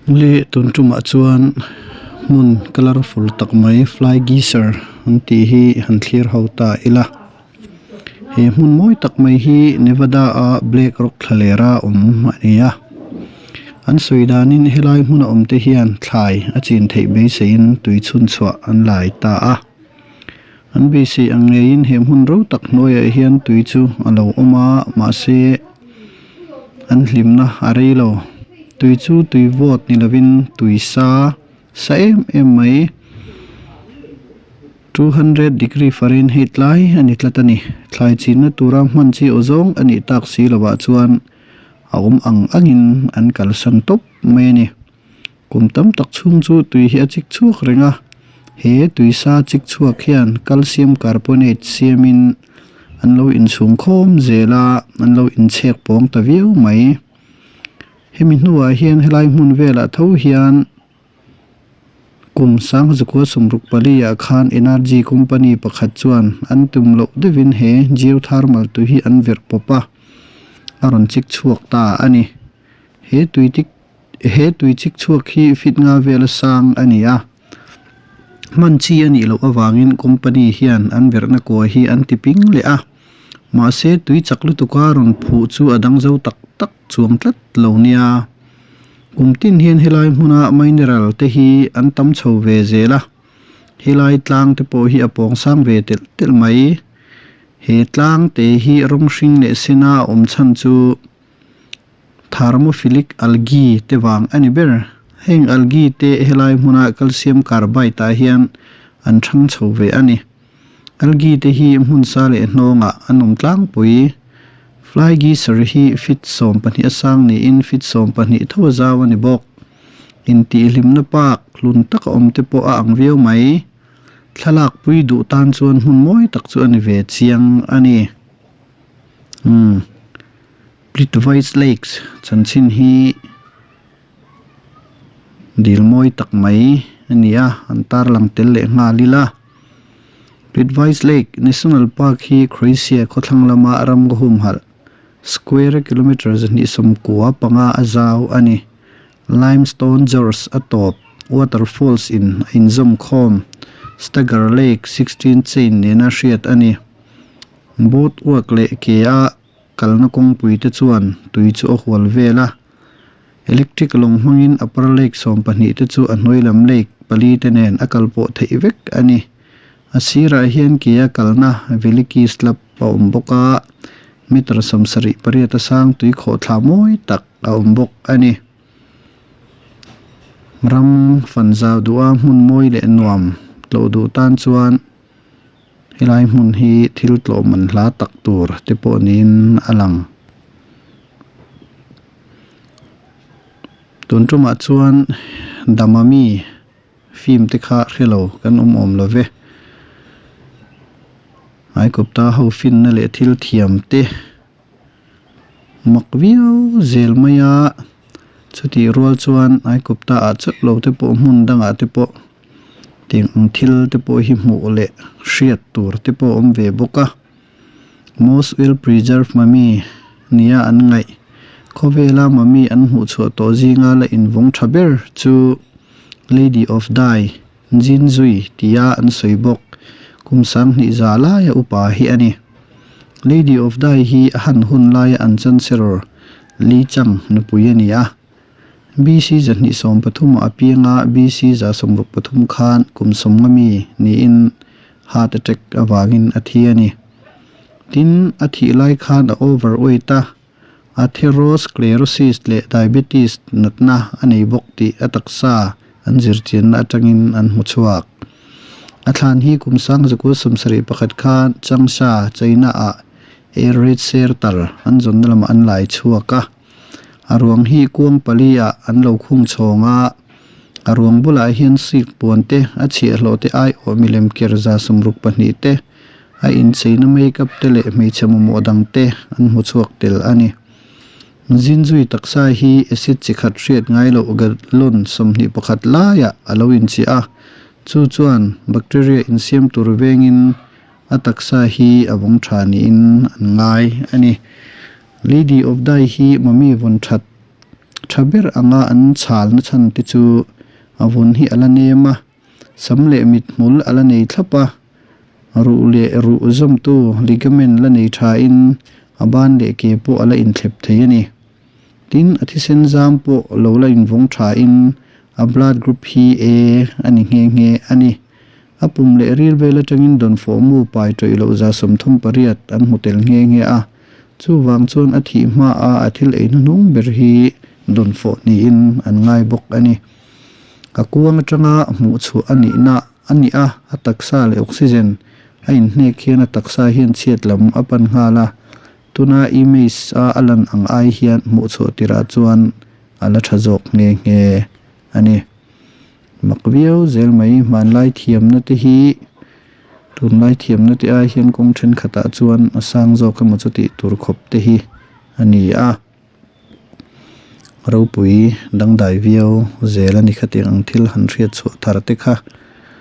Mawle tun tumah chuan hmun colourful tak mai fly geyser an tih hi han thlir ho ta ila he hmun mawi tak mai hi Nevada a black rock thlaler a awm a ni a an sawi danin helai hmuna awm te hian thlai a chin theih beiseiin tui chhun chhuah an lai ta a an beisei ang ngeiin he hmun ro tak hnuaiah hian tui chu a lo awm a mahse an hlimna a rei lo tui chu tui vawt ni lovin tui sa sa em em mai 200 degree Fahrenheit lai a ni tlat a ni thlai chinna tura hman chi aw zawng a nih tak si lovah chuan a awm ang angin an kalsan tawp mai a ni. Kum tam tak chhung chu tui hi a chik chhuak reng a, he tui sa chik chhuak hian calcium carbonate siamin an lo inchhung khawm zel a, an lo inchhek pawng ta viau mai. Hemi hnuah hian helai hmun velah tho hian kum Sangzukua sawmruk pali ah khan energy company pakhat chuan an tum loh deuhin he geothermal tui hi an verh pawp a, a rawn chik chhuak ta a ni. He tui tik He tui chik chhuak hi feet nga vela sang a ni a, hman chi a nih loh avangin company hian an verhna kua hi an ti ping leh a, mahse tui chak lutuka rawn phuh chu a dang zo tak tak chuang tlat lo nia. Kum tin hian helai hmuna mineral te hi an tam chho ve zel a, helai tlang te pawh hi a pawng sang ve telh telh mai. He tlang te hi rawng hring leh sena a awm chhan chu Thermophilic algae te vang a ni ber. Heng algae te helai hmuna calcium carbide ah hian an thang chho ve a ni. Algae te hi hmun sa leh hnawngah an awm tlangpui. Fly geyser hi feet 12 a sang niin feet 12 tho a zau a ni bawk. Intihhlimna park hlun taka awm te pawh a ang viau mai. Thlalak pui duh tan chuan hmun mawi tak chu a ni ve chiang a ni. Umm. Plitvice Lakes chanchin hi dil mawi tak mai a ni a, an tarlang tel leh nghal ila. Plitvice Lake National Park hi Croatia khawthlang lama ram ka humhalh square kilometre 295 a zau a ni. Limestone Gorge a tawp, waterfalls in a inzawm khawm, Stagger Lake 16 Chain nena hriat a ni. Boat walk leh ke a kalna kawngpui te chuan tui chu a hual vel a, electric lawng hmangin upper lake 12 te chu a hnuai lam lake pali te nen a kal pawh theih vek a ni. A sirah hian ke a kalna Veliki Slab a awm bawk a, meter 78 a sang tui khawhthla mawi tak a awm bawk a ni. Ram fan zau duha hmun mawi leh nuam tlawh duh tan chuan. Helai hmun hi thil tlawh man hla tak tur te pawh niin a lang. Tun tumah chuan Damami film te kha hrelo kan awm awm lo ve. Hmaikawpta ho finna leh thil thiam te mak viau zel mai a, chutih rual chuan Hmaikawpta ah chauh lo te pawh hmun dangah te pawh. Tiang ang thil te pawh hi hmuh leh hriat tur te pawh a awm ve bawk a most well preserved mummy nia an ngaih khawvela mummy an hmuh chhuah tawh zinga la invawng tha ber chu lady of dai Jinzui tia an sawi bawk kum 2000 za laia upa hi a ni lady of dai hi a han hun laia an chancellor Li Chang nupui a ni a. BC 213 ah a piang a, BC 163 khan kum sawmnga mi niin heart attack avangin a thi a ni. Tin, a thih lai khan a overweight a, atherosclerosis leh diabetes natna a nei bawk tih a taksa an zirchianna atangin an hmu chhuak. A thlan hi kum 1971 khan Changsha, China-ah air raid shelter an zawnna lamah an lai chhuak a. A ruang hi kuang pali ah an lo khung chhawng a, a ruang bulah hian silk puan te, a chhiahhlawh te aiawh milem ker 62 te, a incheina makeup te leh hmeichhe mamawh dang te an hmu chhuak tel a ni. Zinzui taksa hi acid chi khat hriat ngai loh gallon 21 laiah a lo inchiah a, chu chuan bacteria insiam tur vengin a taksa hi a vawng tha niin an ngai a ni. Lady of Dai hi mummy vawn that Tha ber anga an chhal nachhan te chu a vun hi a la nem a, sam leh mithmul a la nei thlap a, ruh leh ruh zawmtu ligament la nei thain a ban leh ke pawh a la inthlep thei a ni. Tin, a thisen zam pawh lo la invawng thain a blood group hi A a ni nghe nghe a ni. A pum leh ril vel atangin dawnfawh mu pai tawih loh 38 an hmu tel nghe nghe a. Chuvang chuan a thih hmaa a thil ei hnuhnung ber hi dawnfawh niin an ngai bawk a ni. A kuang atanga hmuh chhuah a nihna a ni a, a taksa leh oxygen a inhnek hian a taksa hian chhiat lam a pan nghal a. Tuna image a a lan ang ai hian hmuh chhuah tirah chuan a la tha zawk nghe nghe a ni. Mak viau zel mai, hmanlai thiamna te hi tunlai thiamna te ai hian kawng thenkhatah chuan a sang zawk emaw chu tih tur khawp te hi a ni a. Ropui dangdai viau zel a ni khatiang ang thil han hriat chhuah thar te kha.